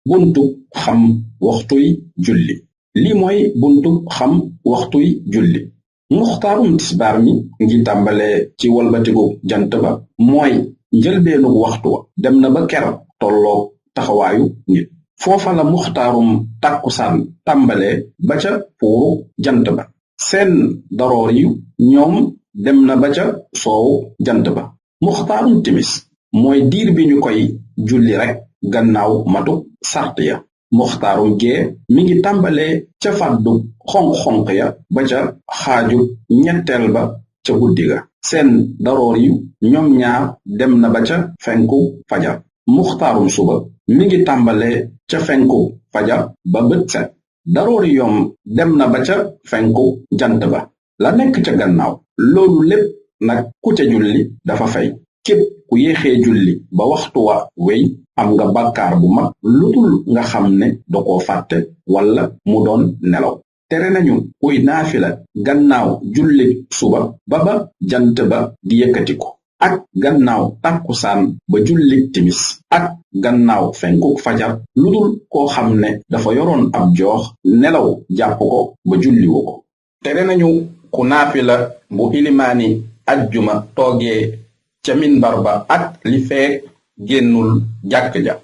buntu xam waxtuy julli. lii mooy buntu xam waxtuy julli. muxtaarum tisbaar mi ngi tàmbale ci walbatigu jant ba mooy njëlbeenu waxtu wa dem na ba ker tolloog taxawaayu nit. foofa la muxtaarum tàkkusaan tàmbale ba ca puuru jant ba. seen daroor yu ñoom dem na ba ca soowu jant ba. muxtaarum timis mooy diir bi ñu koy julli rek gannaaw matu sart ya. muxtaarum gee mi ngi tàmbalee ca fàddu xonq-xonq ya ba ca xaaju ñetteel ba ca guddi ga. seen daroor yu ñoom ñaar dem na ba ca fenku fajar. muxtaarum suba mi ngi tàmbalee ca fenku fajar ba bët set. daroor yoom dem na ba ca fenku jant ba. la nekk ca gannaaw loolu lépp nag ku ca julli dafa fay. képp ku yéexee julli ba waxtu wa wey am nga bàkkaar bu mag ludul nga xam ne da koo fàtte wala mu doon nelaw. tere nañu kuy naafila gannaaw julli suba ba jant ba di yëkkatiku, ak gannaaw tàkkusaan ba julli timis, ak gannaaw fenkuk fajar ludul koo xam ne dafa yoroon ab joox nelaw jàpp ko ba julliwu ko. tere nañu ku naafila bu ilimaani ajjuma toogee ca minbar ba ak li feek génnul jàkk ja.